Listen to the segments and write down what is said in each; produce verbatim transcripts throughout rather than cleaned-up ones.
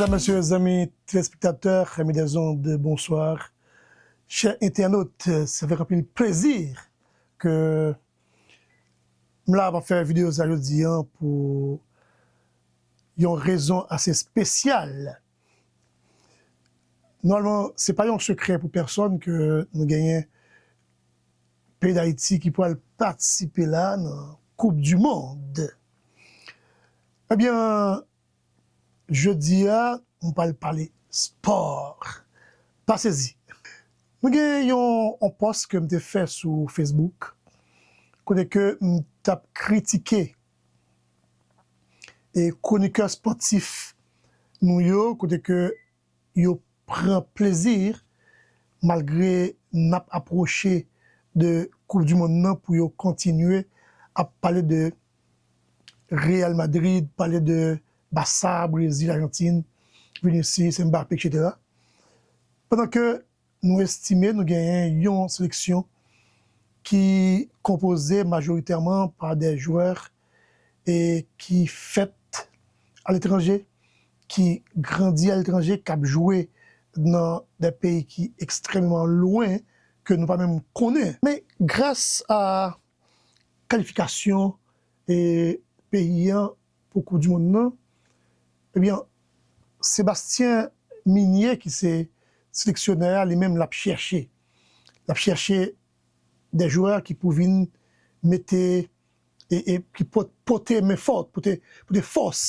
Mesye, zanmi telespektatè, ami des ondes, bonsoir. Chè entènot, se avèk anpil plezi ke m la ap fè videyo sa jodi a pou yon rezon ase espesyal. Nòmalman, se pa yon sekrè pou pèsonn ke nou genyen peyi Dayiti ki pral patisipe la nan Koup di Mond. Ebyen, jodi a, m pral pale spò. Pa sezi. Mwen gen yon, yon pòs ke m te fè sou Facebook, kote ke m t ap kritike e kwonikè spòtif nou yo, kote ke yo pran plezi, malgre n ap apwoche de Koup di Mond nan, pou yo kontinye ap pale de Real Madrid, pale de Barça, Brezil, Ajantin, Vinicius, Mbappé, et cetera. Pandan ke nou estime nou genyen yon seleksyon ki konpoze majoritèman pa de jwè e ki fèt aletranje, ki grandi aletranje, k ap jwe nan de peyi ki ekstrèmman lwen, ke nou pa menm konnen. Men gras a kalifikasyon e peyi an pou Koup di Mond nan, ebyen, Sébastien Migné, ki se seleksyonè a, li menm l ap chèche. L ap chèche de jwè ki pou vin mete e, e ki pot-, pote men fò, pote, pote fòs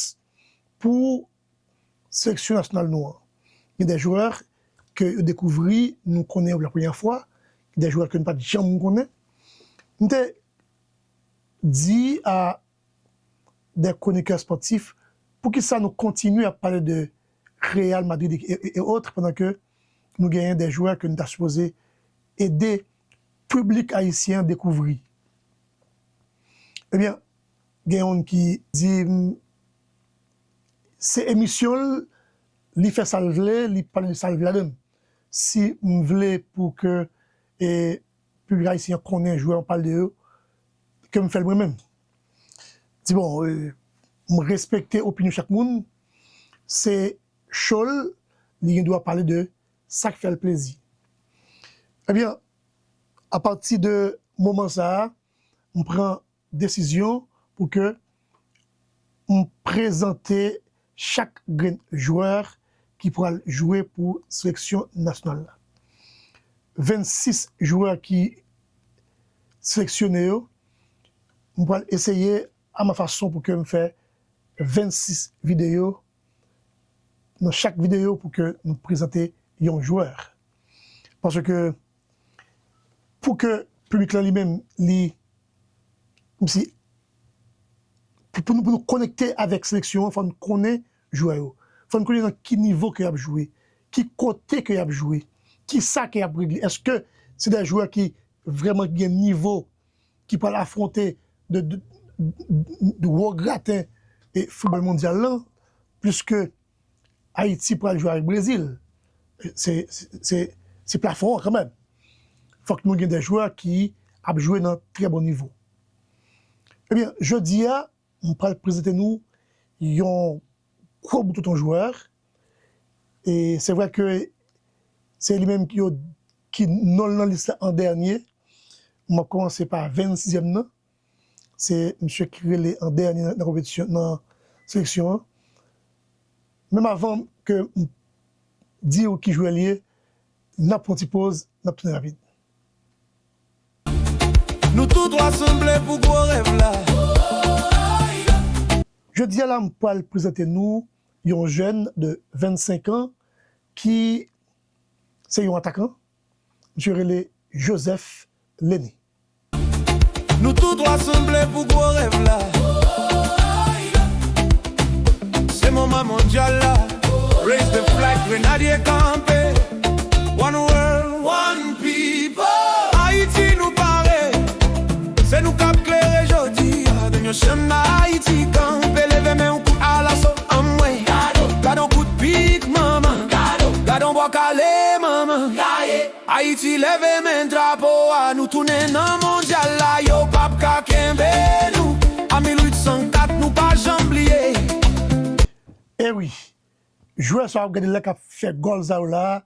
pou seleksyon nasyonal nou an. Gen de jwè ke yo dekouvri, nou konnen yo pou la premyè fwa, gen de jwè ke nou pa t janm konnen. M te di a de kwonikè spòtif, poukisa nou kontinye ap pale de Real Madrid e, e, e, e otre, pandan ke nou genyen de jwè ke nou ta sipoze ede piblik ayisyen an dekouvri? Ebyen, gen youn ki di m, se emisyon l, li fè sa l vle, li pale de sa l vle ladan l. Si m vle pou ke, e, piblik ayisyen an konnen jwè m pale de yo, ke m fè l mwen menm. Di bon, e, m respekte opinyon chak moun, se cho l, li gen dwa pale de sa k fè l plezi. Ebyen, apati de moman sa a, m pran desizyon pou ke m prezante chak grenn jwè ki pral jwe pou seleksyon nasyonal la. Vennsis jwè ki seleksyone yo, m pral eseye a ma fason pou ke m fè vennsis videyo, nan chak videyo pou ke nou prezante yon jwè. Paske pou ke piblik la li menm, li, kòmsi, pou, pou nou, pou nou konekte avèk seleksyon an, fò n konnen jwè yo. Fò n konnen nan ki nivo ke y ap jwe, ki kote ke y ap jwe, ki sa ke y ap regle. Èske se de jwè ki vrèman gen nivo, ki pral afwonte de, de, de wo graten e foutbòl mondyal lan, pliske Ayiti pral jwe avèk Brezil. Se, se, se, se plafon an kanmenm. Fòk nou gen de jwè ki ap jwe nan trè bon nivo. Ebyen, jodi a, m pral prezante nou yon gwo bout tonton jwè. E se vre ke se li menm ki yo, ki non l nan lis la an dènye. M ap kòmanse pa vennsizyèm nan. Se misye ki rele an dènye nan, nan konpetisyon, nan seleksyon an. Menm avan ke m di w ki jwè l ye, n ap pran ti poz, n ap tounen rapid. Nou tou twa sanble pou gwo rèv la. Jodi a la, m pral prezante nou yon jèn de vennsenk an ki se yon atakan. Misye rele Joseph Lenny. Nou tou twa sanble pou gwo rèv la. Se moman mondyal la. Raise the flag, Grenadye kanpe. One world, one people. Ayiti nou pare. Se nou k ap klere jodi a. Nan yon chemen Ayiti kanpe. Leve men w kout alaso anmwe. Gade yon kout pik manman. Gade yon bò kale manman. Ayiti leve men drapo a, nou tounen nan mondyal la, yo p ap ka kenbe nou. An mil uit san kat nou pa janm bliye. E wi, Jwè sa w ap gade la k ap fè gòl sa yo la,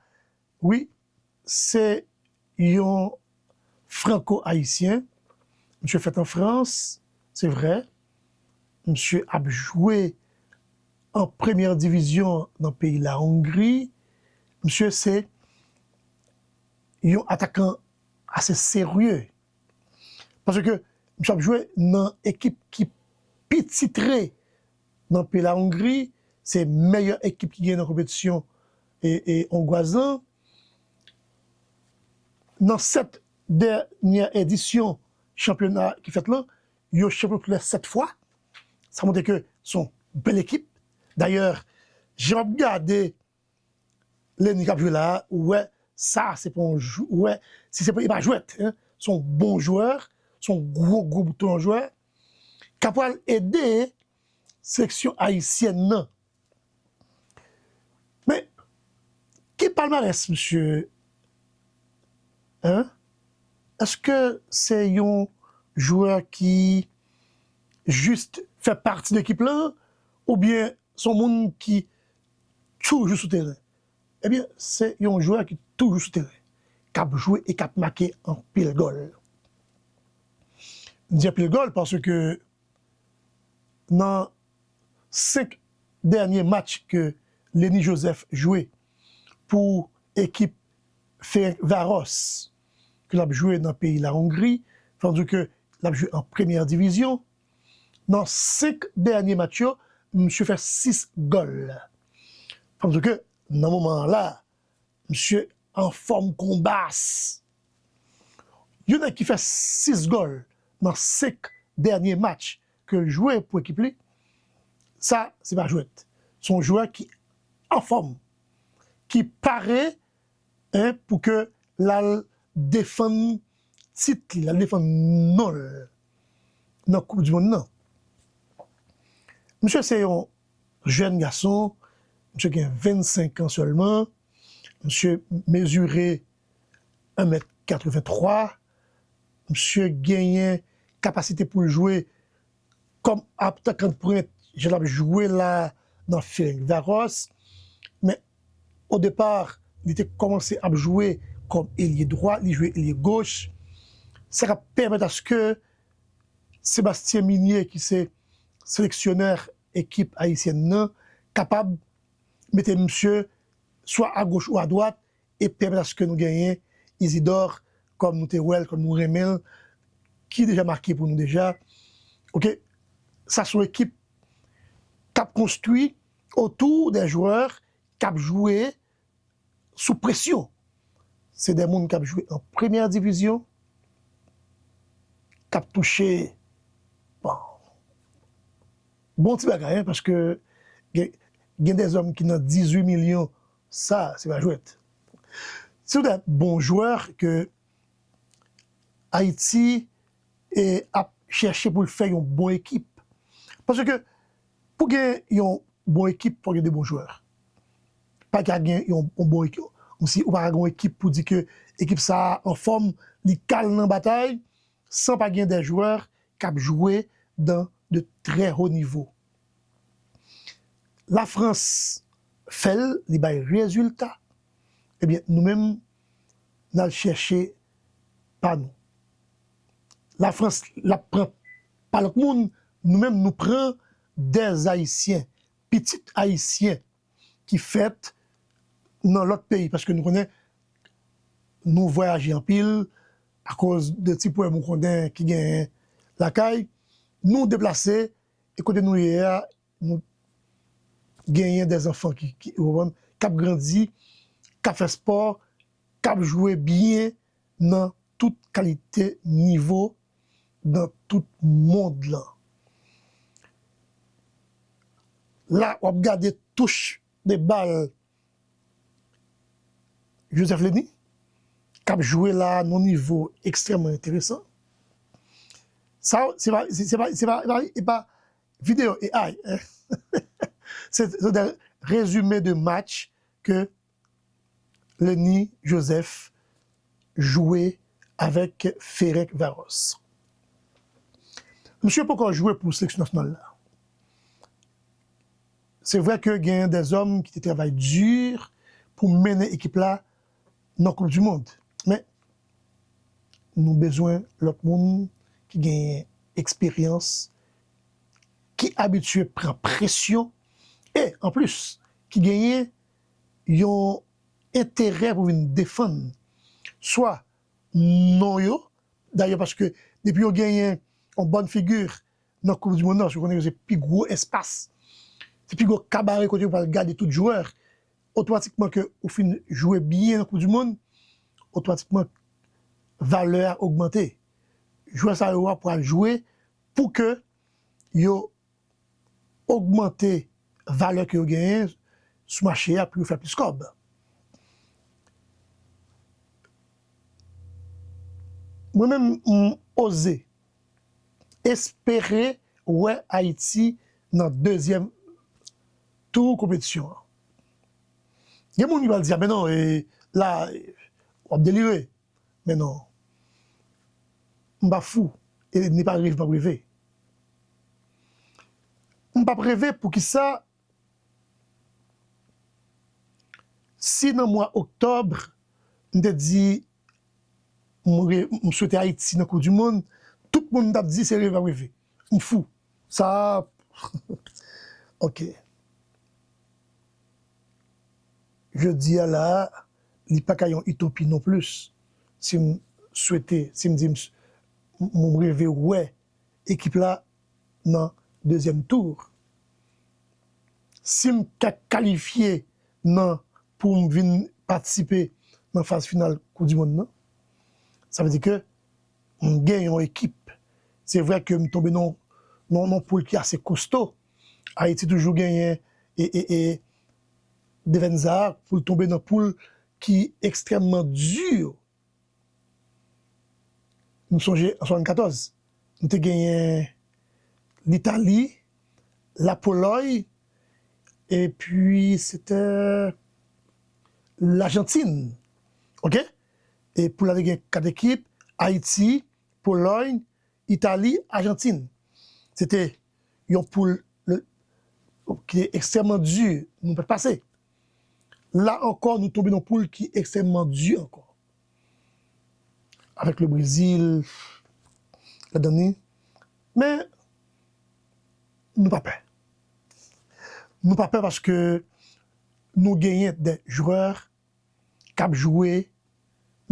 wi, se yon franko-ayisyen. Misye fèt an Frans, se vrè. Misye ap jwe an premyè divizyon nan peyi Lahongri. Misye se yon atakan ase serye. Paske misye ap jwe nan ekip ki pi titre nan peyi Lahongri, se meyè ekip ki gen nan konpetisyon e, e ongwaz lan. Nan sèt dènyè edisyon chanpyona ki fèt lan, yo chanpyon tou lè sèt fwa. Sa montre ke se yon bèl ekip. Dayè, jan w ap gade Lenny k ap jwe la a, ou wè, sa se pa yon jou, ou wè, si se pa, e pa jwèt, hein. Se yon bon jwè, se yon gwo, gwo bouton jwè, k ap pral ede seleksyon ayisyèn nan. Men, ki palmarès, misye? Hein? Èske se yon jwè ki jis fè pati de ekip lan, oubyen se yon moun ki toujou sou teren? Ebyen, se yon jwè ki toujou sou teren, k ap jwe e k ap make anpil gòl. M di anpil gòl paske nan senk dènye match ke Lenny Joseph jwe pou ekip Ferencváros, ke l ap jwe nan peyi Lahongri, fò di ke l ap jwe an premyè divizyon. Nan senk dènye match yo, misye fè sis gòl. Fò di ke nan moman an la, misye anfòm konbas. Yon nèg ki fè sis gòl nan senk dènye match ke l jwe pou ekip li, sa, se pa jwèt. Se yon jwè ki anfòm, ki pare, hein, pou ke l al defann tit li, l al defann non l nan Koup di Mond nan. Misye se yon jèn gason, misye gen vennsenk an sèlman, misye mezire en mèt katrevenntwa, misye genyen kapasite pou l jwe kòm atakan de pwent, jan l ap jwe la nan Ferencváros, men o depa, li te kòmanse ap jwe kòm elye dwat, li jwe elye goch, sa k ap pèmèt aske Sébastien Minier, ki se seleksyonè ekip ayisyèn nan, kapab mete misye swa agoch ou adwat e pèmèt aske nou genyen Isidore kòm nou te wè l, kòm nou renmen l, ki deja make pou nou deja. Oke, sa se yon ekip k ap konstwi otou de jwè k ap jwe sou presyon. Se de moun k ap jwe an premyè divizyon, k ap touche, bon, bon ti bagay, hein, paske gen, gen de zòm ki nan dizuit milyon, sa, se pa jwèt. Se de bon jwè ke Ayiti e ap chèche pou l fè yon bon ekip. Paske pou gen yon bon ekip, fò gen de bon jwè. Pa ka gen yon, yon bon ekip. Kòmsi ou pa ka gen yon ekip pou di ke ekip sa a anfòm, li kal nan batay, san pa gen de jwè k ap jwe dans de très haut niveau. Lafrans fè l, li bay rezilta. Ebyen, nou menm, n al chèche pa nou. Lafrans, l ap pran pa lòt moun, nou menm, nou pran de Ayisyen, pitit Ayisyen ki fèt nan lòt peyi, paske nou konnen nou vwayaje anpil akoz de ti pwoblèm ou konnen ki genyen lakay. Nou deplase, e kote nou ye a, nou genyen de zanfan ki, ki, ou konprann, k ap grandi, k ap fè spò, k ap jwe byen nan tout kalite nivo, nan tout mond lan. La, w ap gade touch de bal Joseph Lenny, k ap jwe la nan yon nivo ekstrèmman enteresan. Sa, se pa, se, se pa, se pa, se pa, se pa videyo A I, hein. Se, se de rezime de match ke Lenny Joseph jwe avèk Ferencváros. Misye poko jwe pou seleksyon nasyonal la. Se vre ke gen de zòm ki te travay di pou mennen ekip la nan Koup di Mond. Men, nou bezwen lòt moun ki genyen eksperyans, ki abitye pran presyon, e, anplis, ki genyen yon enterè pou vin defann swa non yo, dayè paske depi yo genyen yon bòn figi nan Koup di Mond nan, paske w konnen yo se pi gwo espas, se pi gwo kabare kote yo pral gade tout jwè, otomatikman ke ou fin jwe byen nan Koup di Mond, otomatikman valè a ogmante. Jwè sa yo a pral jwe pou ke yo ogmante valè ke yo genyen sou mache a pou yo fè plis kòb. Mwen menm, m oze espere wè Ayiti nan dezyèm tou konpetisyon an. Gen moun ki pral di, "A, men non, e, la, w ap delire." Men non. M pa fou, e ni pa reve, m p ap reve. M p ap reve poukisa, si nan mwa oktòb, m te di, m re-, m swete Ayiti nan Koup di Mond, tout moun t ap di se reve, m p ap reve. M fou. Sa, ok. Jodi a la, li pa ka yon itopi non plis. Si m swete, si m di m, m reve wè ekip la nan dezyèm tou. Si m ka kalifye nan, pou m vin patisipe nan faz final Koup di Mond nan, sa vle di ke m gen yon ekip. Se vre ke m tonbe nan, nan, nan poul ki ase kosto. Ayiti toujou genyen e, e, e Devendza pou l tonbe nan poul ki ekstrèmman di. M sonje an swasannkatòz, nou te genyen Litali, Lapolòy, epi se te Lajantin. Ok? E poul la te gen kat ekip, Ayiti, Polòy, Itali, Ajantin. Se te yon poul, le, ki te ekstrèmman di, nou pa t pase. La ankò, nou tonbe nan poul ki ekstrèmman di ankò. Avèk le Brezil ladan li. Men, nou pa pè. Nou pa pè paske nou genyen de jwè k ap jwe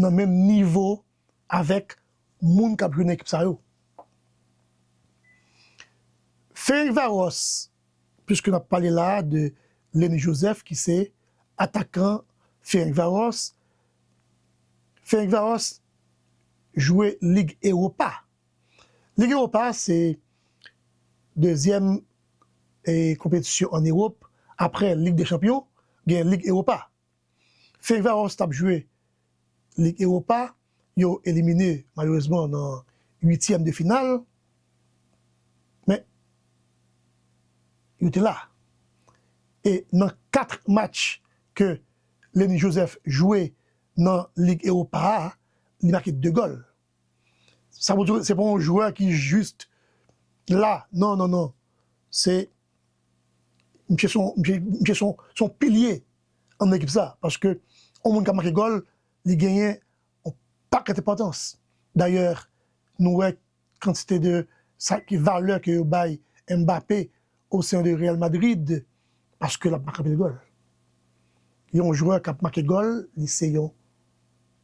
nan menm nivo avèk moun k ap jwe nan ekip sa yo. Ferencvaros, piske n ap pale la a de Lenny Joseph, ki se atakan Ferencvaros, Ferencvaros jwe Lig Ewopa. Lig Ewopa se dezyèm, e, konpetisyon ann Ewòp, apre Lig dè Chanpyon, gen Lig Ewopa. Ferencvaros t ap jwe Lig Ewopa, yo elimine malerezman nan uityèm de final, men yo te la. E nan kat match ke Lenny Joseph jwe nan Lig Ewopa a, li make de gòl. Sa vle di, se pa yon jwè ki jis la. Non, non, non. Se, misye se yon, misye, misye se yon, se yon pilye nan ekip sa. Paske yon moun k ap make gòl, li genyen yon pakèt enpòtans. Dayè, nou wè kantite de sa ki valè ke yo bay Mbappé au sein de Real Madrid, paske l ap make anpil gòl. Yon jwè k ap make gòl, li se yon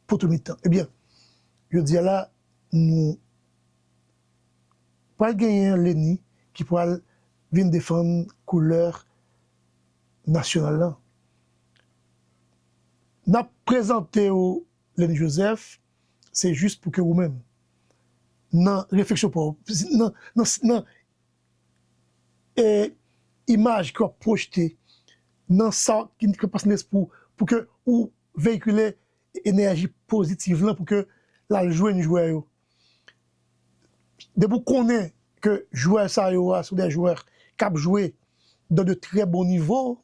poto mitan. Ebyen, jodi a la, nou pral genyen Lenny ki pral vin defann koulè nasyonal lan. N ap prezante w Lenny Joseph, se jis pou ke ou menm, nan refleksyon pa w, nan, nan, nan, e, imaj ke w ap pwojte, nan sa ki, ki pase nan lespri w, pou ke ou veyikile enèji pozitiv lan, pou ke l al jwenn jwè yo. Depi w konnen ke jwè sa yo a, se de jwè k ap jwe dans de très bon niveau,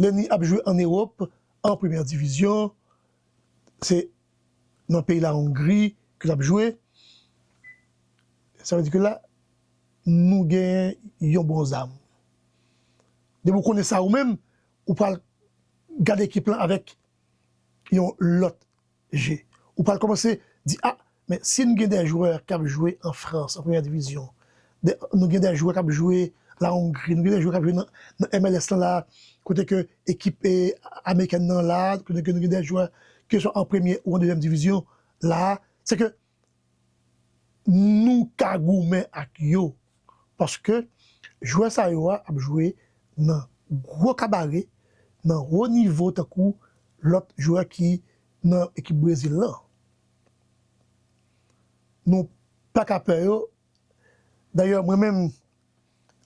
Lenny ap jwe ann Ewòp, an premyè divizyon, se nan peyi la Hongrie ke l ap jwe. Sa vle di ke la, nou gen yon bon zam. Depi w konnen sa ou menm, ou pral gade ekip lan avèk yon lòt je. Ou pral kòmanse di, a, men si nou gen de jwè k ap jwe an Frans, an premyè divizyon, de, nou gen de jwè k ap jwe la Hongrie, nou gen de jwè k ap jwe nan, nan M L S lan la, kote ke ekip eh, amerikèn nan la, kote ke nou gen de jwè ke swa an premyè ou an dezyèm divizyon la, se ke nou ka goumen ak yo. Paske jwè sa yo a ap jwe nan gwo kabare, nan wo nivo tankou lòt jwè ki nan ekip Brezil lan. Nou pa ka pè yo. Dayè, mwen menm,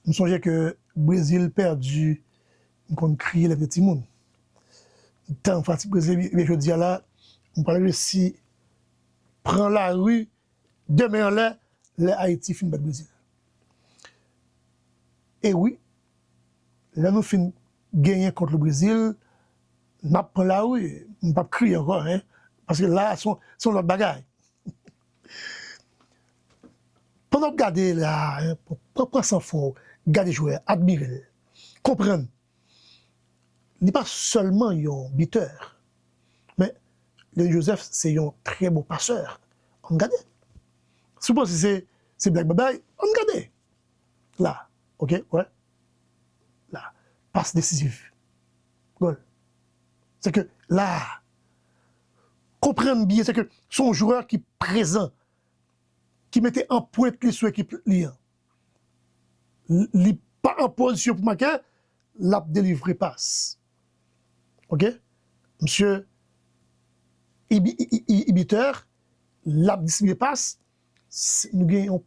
m sonje ke Brezil pèdi, m konn kriye lè m te timoun. M tèlman fanatik Brezil, ebyen jodi a la, m pral resi pran lari de men anlè lè Ayiti fin bat Brezil. E wi, lè nou fin genyen kont le Brezil, n ap pran lari, m p ap kriye ankò, en, paske la, se yon, se yon lòt bagay. Pandan w ap gade la, en, pran, pran san fwa w, gade jwè a, admire l, konprann. Li pa sèlman yon bitè, men Léandre Joseph se yon trè bon pasè. Ann gade. Si w panse se, se blag babay, ann gade. La, oke, wè. La, pas desiziv. Gòl. Se ke la, konprann byen, se ke se yon jwè ki prezan, ki mete anpwent li sou ekip li an. Li pa an pozisyon pou make, l ap delivre pas. Oke? Misye, i bi-, i, i, i, i bitè, l ap distribye pas. Si nou gen yon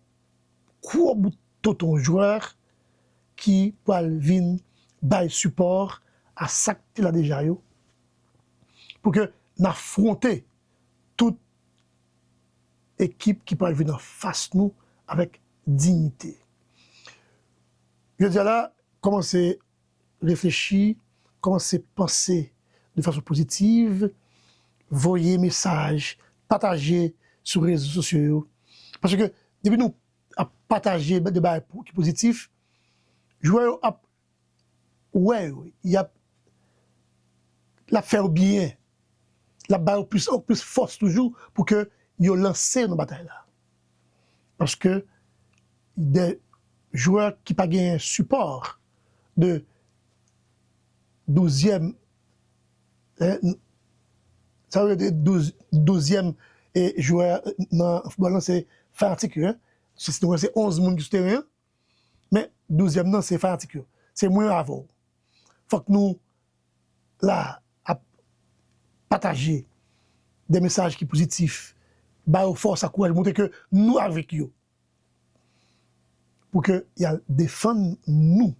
gwo bout tonton jwè ki pral vin bay sipò a sa k te la deja yo, pou ke n afwonte tout ekip ki pral vin anfas nou avèk diyite. Jodi a la, kòmanse reflechi, kòmanse panse de fason pozitiv, voye mesaj, pataje sou rezo sosyo yo. Paske depi nou ap pataje de bagay pou, ki pozitif, jwè yo ap wè yo, y ap, l ap fè yo byen. L ap ba yo plis, plis fòs toujou pou ke yo lanse nan batay la. Paske de jwè ki pa genyen sipò de douzyèm, en, sa vle di douz, douzyèm e jwè nan foutbòl lan se fanatik yo, en. Si nou wè se onz moun ki sou teren an, men douzyèm nan se fanatik yo. Se mwen avè w. Fòk nou la ap pataje de mesaj ki pozitif, ba yo fòs ak kouraj, montre ke nou avèk yo. Pou ke y al defann nou.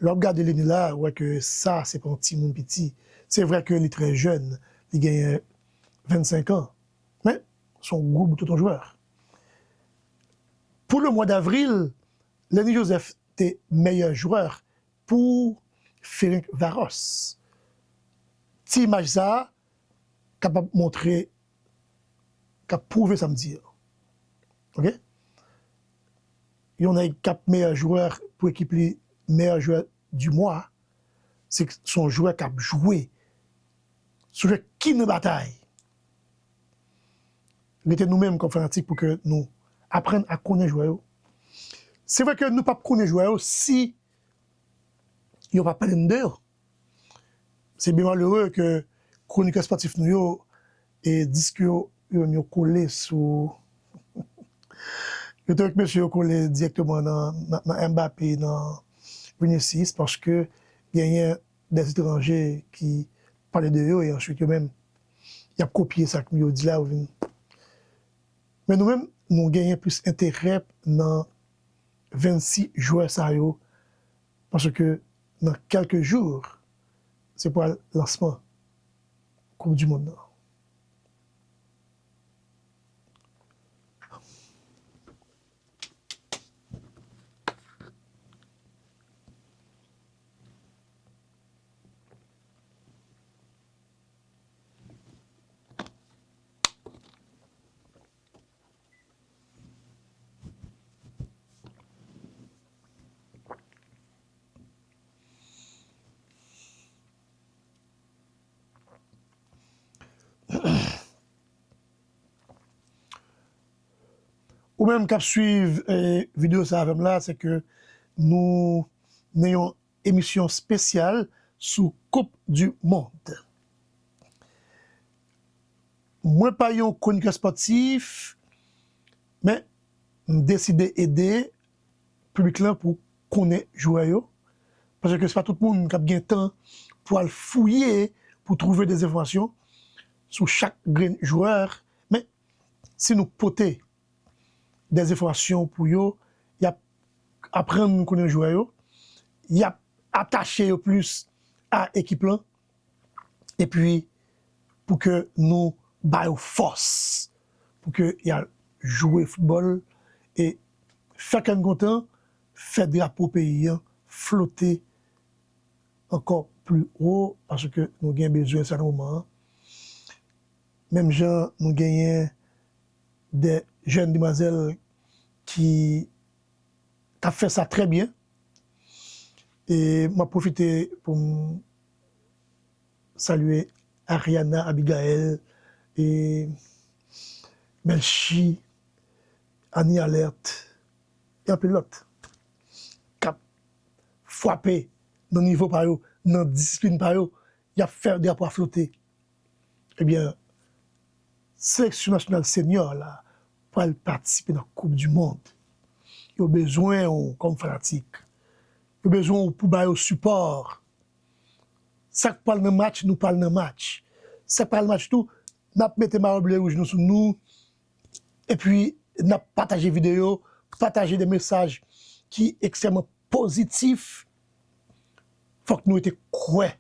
Lè w ap gade Leni la, ou wè ke sa, se pa yon timoun piti. Se vrè ke li trè jèn, li genyen vennsenk an. Men, se yon gwo bout tonton jwè. Pou le mwa davril, Leni Joseph te meyè jwè pou Ferencvaros. Ti imaj sa a kapab montre, k ap pwouve sa m di yo. Oke? Yon nèg k ap meyè jwè pou ekip li, meyè jwè di mwa, se, se yon jwè k ap jwe. Se yon jwè ki nan batay. Rete nou menm kòm fanatik pou ke nou aprann a konnen jwè yo. Se vre ke nou p ap konnen jwè yo si yo pa pale n de yo. Se byen malere ke kronikè spòtif nou yo, e disk yo, yo menm yo kole sou, yo te wè ke mesye yo kole dirèkteman nan, nan, nan Mbappé, nan Vinicius, paske genyen de etranje ki pale de yo, e answit yo menm, y ap kopye sa ke yo di la, yo vin. Men nou menm, nou genyen plis enterè nan vennsis jwè sa yo, paske nan kèlke jou, se pral lansman Koup di Mond nan. Ou menm k ap swiv eh, videyo sa avè m la, se ke nou nan yon emisyon espesyal sou Koup di Mond. Mwen pa yon kronikè spòtif, men m deside ede piblik lan pou konnen jwè yo, paske se pa tout moun k ap gen tan pou al fouye, pou twouve de enfòmasyon sou chak grenn jwè, men si nou pote de enfòmasyon pou yo, y ap aprann konnen jwè yo, y ap atache yo plis a ekip lan, epi pou ke nou ba yo fòs, pou ke y al jwe foutbòl e fè kè n kontan, fè drapo peyi an flote ankò pli wo, paske nou gen bezwen sa nan moman an. Menm jan nou genyen de jèn demwazèl ki t ap fè sa trè byen. E m ap pwofite pou m salye Ariana, Abigail, e Melchi, Annie Alerte, e anpil lòt k ap frape nan nivo pa yo, nan disiplin pa yo, y ap fè drapo a flote. Ebyen, seleksyon nasyonal senyò la pral patisipe nan Koup di Mond. Yo bezwen w kòm fanatik. Yo bezwen w pou ba yo sipò. Sa k pral nan match, nou pral nan match. Sa k pral nan match tou, n ap mete mayo ble wouj nou sou nou. Epi, n ap pataje videyo, pataje de mesaj ki ekstrèmman pozitif. Fòk nou rete kwè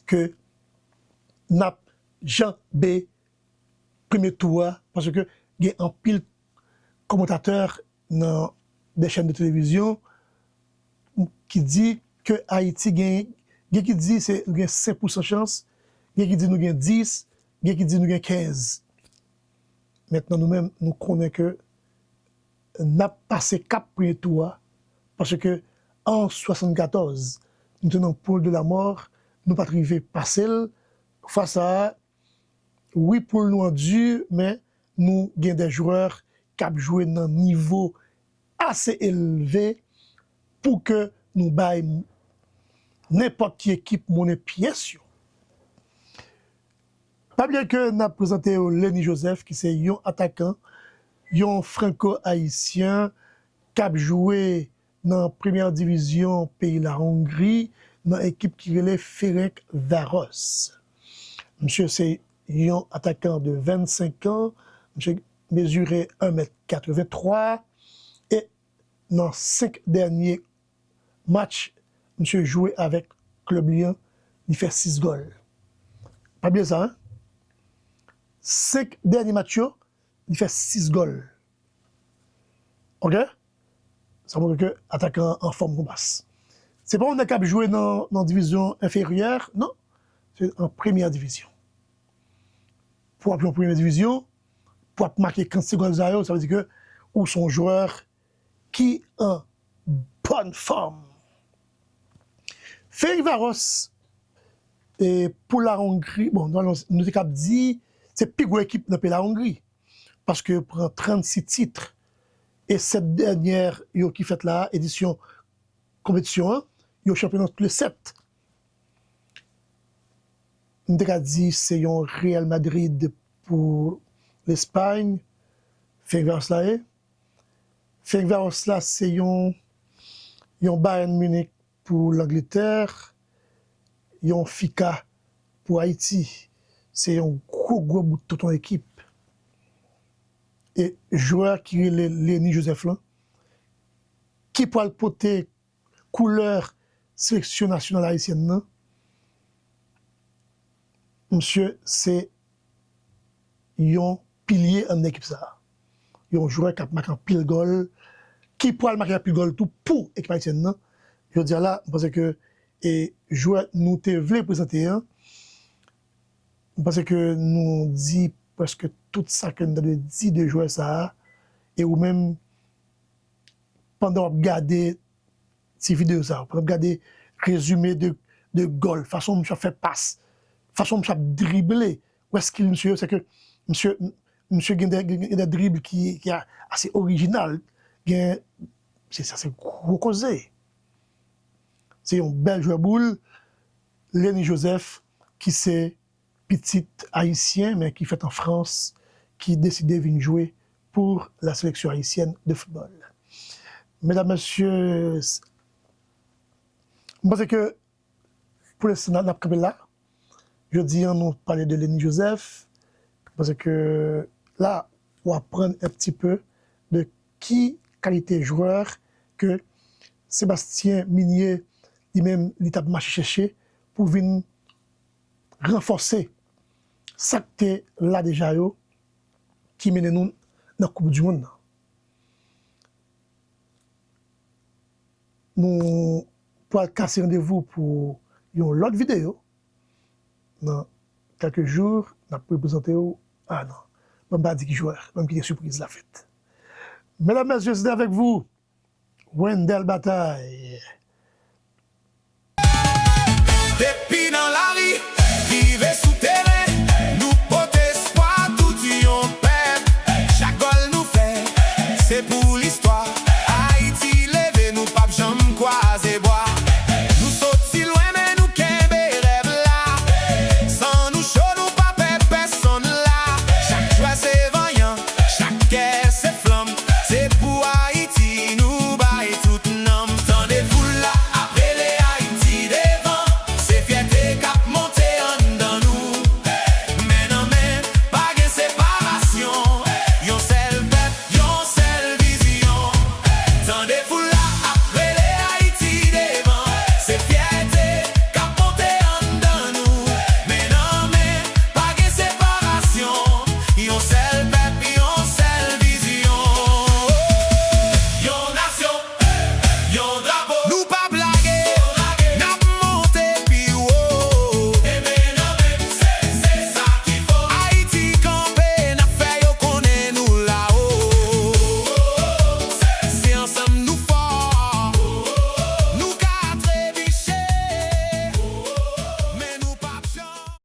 ke n ap janbe premye tou a, paske gen anpil kòmantatè nan de chèn de televizyon ki di ke Ayiti gen, gen ki di se gen senk pousan chans, gen ki di nou gen dis, gen ki di nou gen kenz. Mentnan nou menm, nou konnen ke n ap pase kap premye tou a, paske an swasannkatòz, nou te nan poul de lamò, nou pa t rive pase l. Fwa sa a, wi, poul nou an di, men nou gen de jwè k ap jwe nan nivo ase elve pou ke nou bay nenpòt ki ekip monnen pyès yo. Pa bliye ke n ap prezante yo Lenny Joseph, ki se yon atakan, yon franko-ayisyen k ap jwe nan premyè divizyon peyi Lahongri, nan ekip ki rele Ferencváros. Misye se yon atakan de vennsenk an, misye mezire en mèt katrevenntwa, e nan senk dènye match misye jwe avèk klèb li an, li fè sis gòl. Pa bliye sa, en. Senk dènye match yo, li fè sis gòl. Oke? Sa montre ke atakan an anfòm kou bas. Se pa yon nèg k ap jwe nan, nan divizyon enferyè, non. Se an premyè divizyon. Pou w ap jwe an premyè divizyon, pou w ap make kantite gòl sa yo, sa vle di ke ou se yon jwè ki an bòn fòm. Ferencváros, e, pou Lahongri, bon, nou, nou te kab di, se pi gwo ekip nan peyi Lahongri. Paske yo pran trannsis tit. E sèt dènyè yo ki fèt la, edisyon konpetisyon an, yo chanpyon nan tout le sèt. M te ka di se yon Real Madrid pou Lespay, Ferencváros la ye. Ferencváros la se yon, yon Bayern Munich pou Langletè, yon Fika pou Ayiti. Se yon gwo, gwo bout tonton ekip. E jwè ki rele Lenny Joseph lan, ki pral pote koulè seleksyon nasyonal ayisyèn nan, misye se yon pilye anndan ekip sa a. Yon jwè k ap make anpil gòl, ki pral make anpil gòl tou pou ekip ayisyèn nan. Jodi a la, m panse ke e jwè nou te vle prezante an, m panse ke nou di prèske tout sa ke n ta dwe di de jwè sa a. E ou menm, pandan w ap gade ti videyo sa yo, pandan w ap gade rezime de, de gòl, fason misye ap fè pas, fason misye ap drible, ou wè skill misye yo, se ke misye, Misye gen de, gen de drib ki, ki a- ase orijinal. Gen, se sa se gwo koze. Se yon bèl jwè boul, Lenny Joseph, ki se pitit ayisyen, men ki fèt an Frans, ki deside vin jwe pou la seleksyon ayisyèn de foutbòl. Medam, mesye, m panse ke pou lenstan, n ap kanpe la. Jodi a, nou pale de Lenny Joseph, paske la, w aprann un petit peu de ki kalite jwè ke Sébastien Migné, li menm, li t ap mache chèche pou vin ranfòse sa k te la deja yo, ki mennen nou nan Koup di Mond nan. Nou pral kase randevou pou yon lòt videyo. Nan kèlke jou, n ap reprezante w. Ah non, ban m pa di ki jwè, ban m kite sipriz la fèt. Medam, mesye, se te avèk vou, Wendell Bataille. Depi nan lari, rive sou tè.